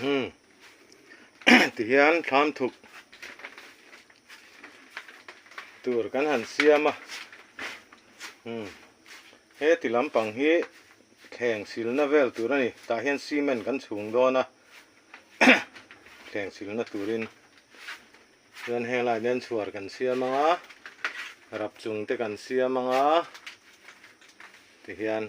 Umm tihian thlam thuk tur kan han siam a umm he ti lampang hi thleng silna vel tur a ni tah hian cement kan chhung dawn a thleng silna turin chuan helai hian chhuar kan siam ang a rap chung te kan siam ang a tihian.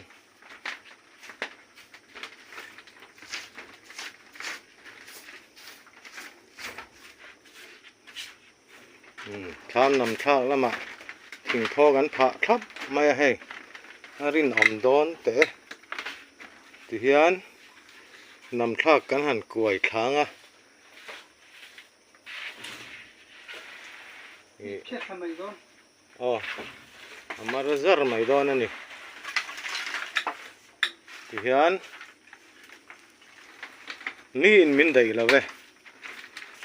Thlam lam thlak lamah thingthaw kan phah thlap mai a hei a rinawm dawn teh e tihian lam thlak kan han kuai thlang a. Aw a mar zar mai dawn a ni tihian ni in min daih lo ve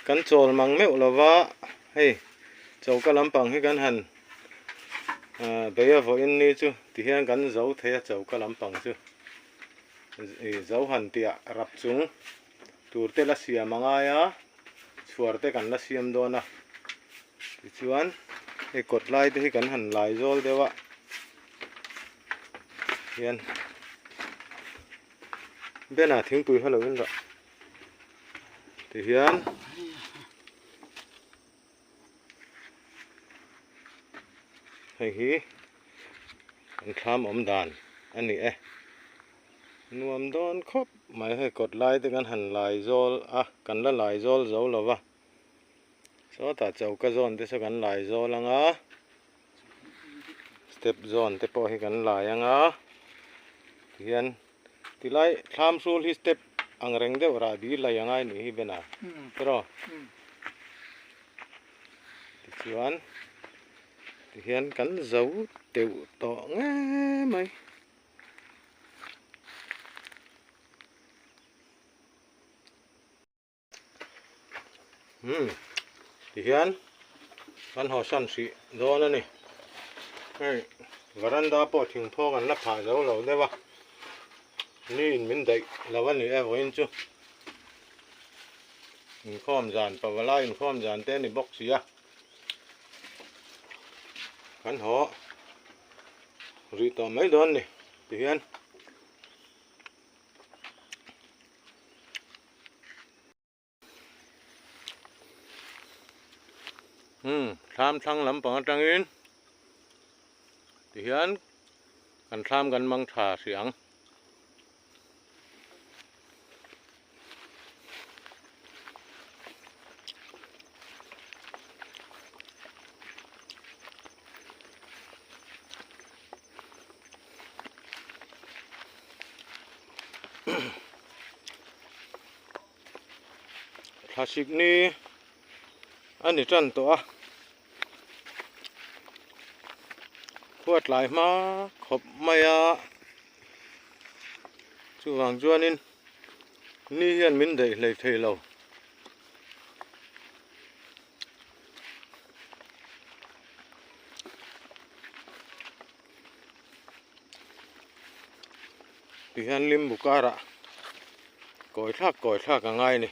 kan chawl mang meuh lo va hei choka lampang hi kan han ah bei a vawiin ni chu tihian kan zo thei a choka lampang chu ih zo han tih ah rap chung tur te la siam a ngai a chhuar te kan la siam dawn a. Tichuan hei kawt lai te hi kan han lai zawl deuh a hian Bena thingpui kha lo in rah tihian hei hi kan thlam awm dan a ni e nuam dawn khawp mai hei kawt lai te kan han lai zawl a kan la lai zawl zo lo va. Sawtah choka zawn te saw kan lai zawl ang a, step zawn te pawh hi kan lai ang a, tihian tilai thlam hrul hi step ang reng deuh rahbi lai a ngai nih hi Ben-a tiraw? Tichuan tihian kan zo teuh tawh ngei mai. Umm tihian kan haw san hrih dawn a ni hei varanda pawh thingphawng an la phah zo lo deuh a ni in min daih lo a ni e vawiin chu inkhawm zan pavala inkhawm zan te a ni bawk si a kan haw rih tawh mai dawn a ni tihian. Umm thlam thlang lampang atangin tihian kan thlam kan mang tha hrih ang. Thlasik ni a ni tan tawh a khua tlai hma khawp mai a chuvang chuanin ni hian min daih hlei thei lo. Tihian limbu karah kawi thlak kawi thlak a ngai a ni.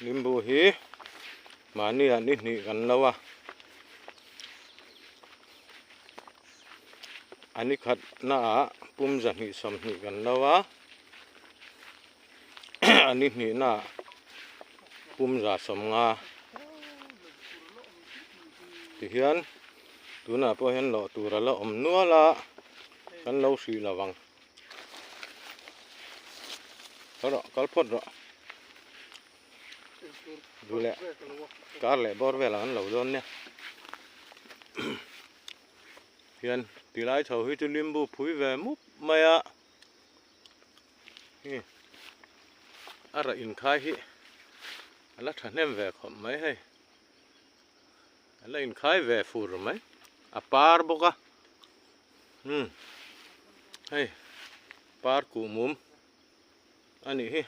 Limbu hi mahni ah ni hnih kan lo a, a ni khat na ah pum zahnih sawmhnih kan lo a, a ni hnih na ah pum za sawmnga tihian tunah pawh hian lawh tur a la awm nual a kan lo hrih lo ang. Kal rawh kal phawt rawh duh leh kar leh bawr velah an lo dawn nia hian tilai chho hi chu limbu phui ve mup mai a hi a rah inkhai hi a la thahnem ve khawp mai hei a la inkhai ve fur mai a par bawk a. Umm hei par kuh mum a nih hi.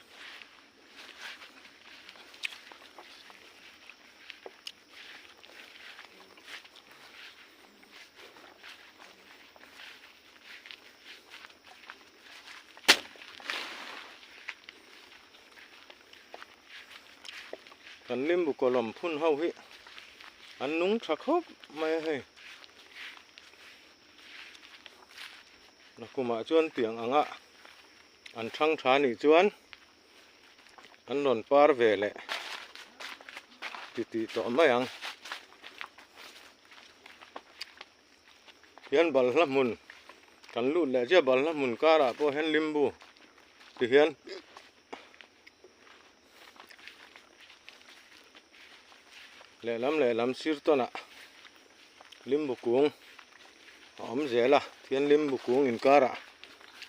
Kan limbu kawlawm phun ho hi an nung tha khawp mai a hei. Nakumah chuan tiang anga an thang tha nih chuan an rawn par ve leh ti tih tawh mai ang. Hian balhla hmun kan lut leh chiah balhla hmun karah pawh hian limbu ti hian lehlam lehlam sir tawnah limbu kung a awm zel a tihian limbu kung inkarah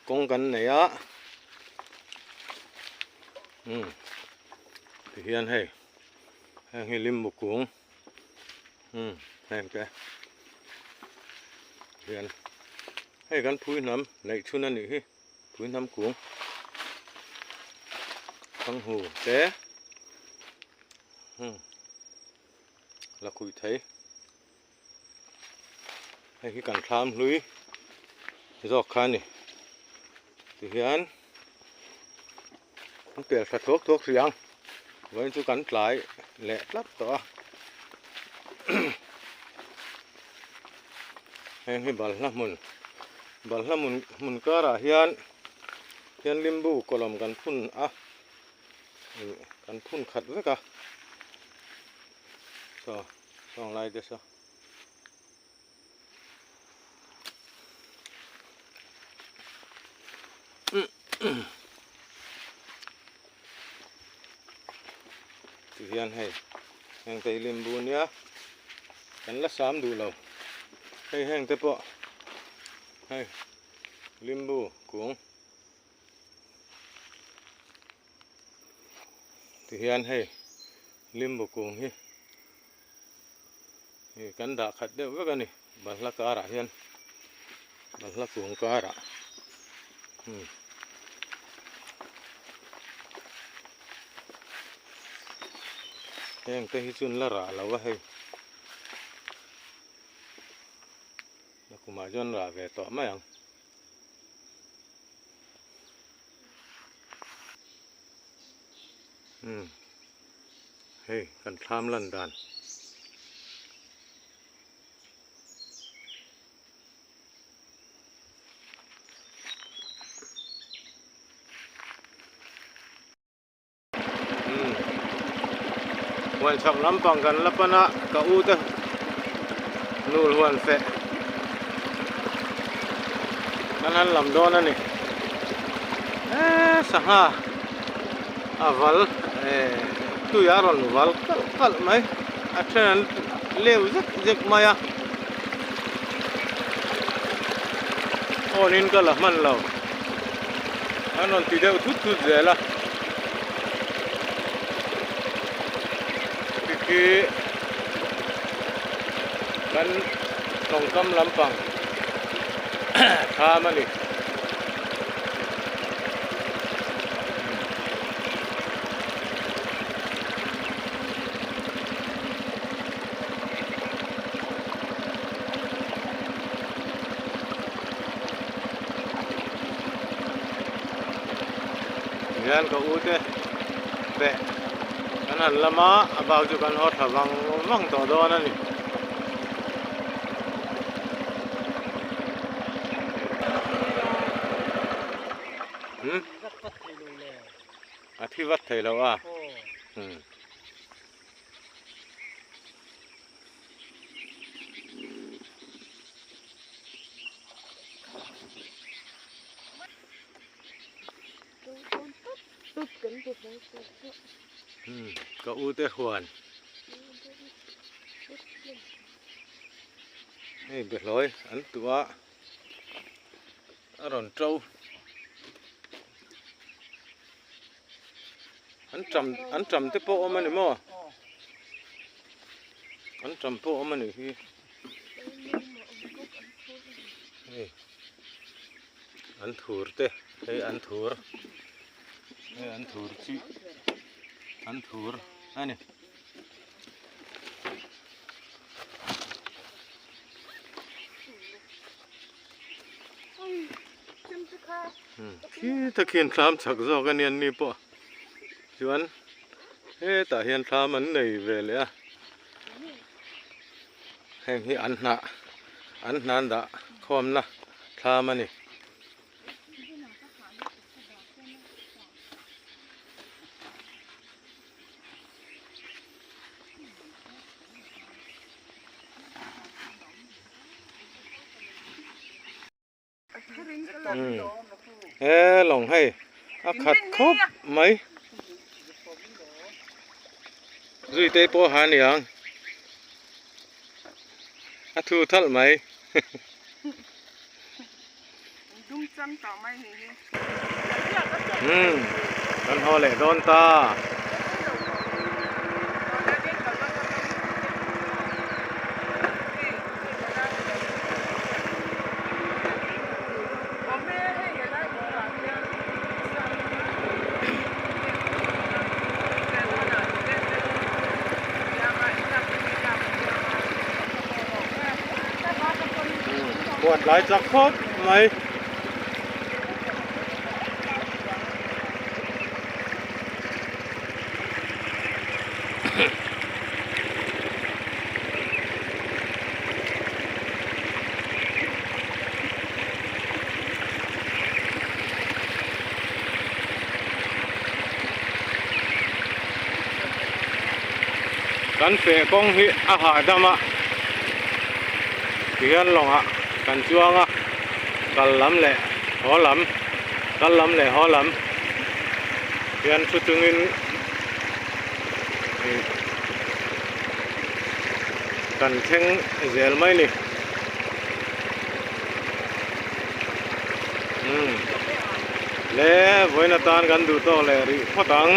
kawng kan nei a umm tihian hei heng hi limbu kung umm heng te hian hei kan phui hnam neih chhun a nih hi. Tui hnam kung thanghu te la kuih thei hei hi kan thlam hlui zawk kha a ni tihian an pel tha thuak thuak hrih ang vawiin chu kan tlai leh tlat tawh a heng hi balhla hmun balhla hmun hmun karah hian hian limbu kawlawm kan phun a ih kan phun khat vek a saw sawng lai te saw. Ti hian hei heng te hi limbu nia kan la sam duh lo hei heng te pawh hei limbu kung ti hian hei limbu kung hi ih kan dah khat deuh vek a ni balhla karah hian balhla kung karah umm heng te hi chu an la rah lo a hei a kumah chuan rah ve tawh mai ang. Umm hei kan thlam lan dan. Umm huan chhak lampang kan la pan a ka u te nul huan feh kan han lam dawn a ni eee sangha a val eee tui a rawn val kalh kalh mai a then an leu zek zek mai a phone in ka la hman lo an rawn ti deuh thut thut zel a khi kan tawngkam lampang tham a ni. Tihian ka u te feh kan han lam a, a bak chu kan haw thla vang vang tawh dawn a ni. Hmm? A thi vat thei lo a. Hmm. Ka u te huan hei behlawi an tuah a rawn to an tam an tam te pawh awm a ni maw an tam pawh awm a nih hi hei. An thur te hei an thur hei an thur chi an thur a ni. Khi takin thlam chak zawk a ni an ni pawh chuan hetah hian thlam an nei ve leh a heng hi an hnah an hnan dah khawmna thlam a ni. He lawng hei a khat khawp mai zui te pawh ha niang a thu thalh mai umm kan haw leh dawn ta. Khuat lai chak khawp mai. Kan feh kawng hi a hahdam a tihian lawngah kan chuang a kal lam leh haw lam kal lam leh haw lam hian thu chungin Kan thleng zel mai ni. Umm. Le vawiin atan kan duh tawk leh rih phawt ang.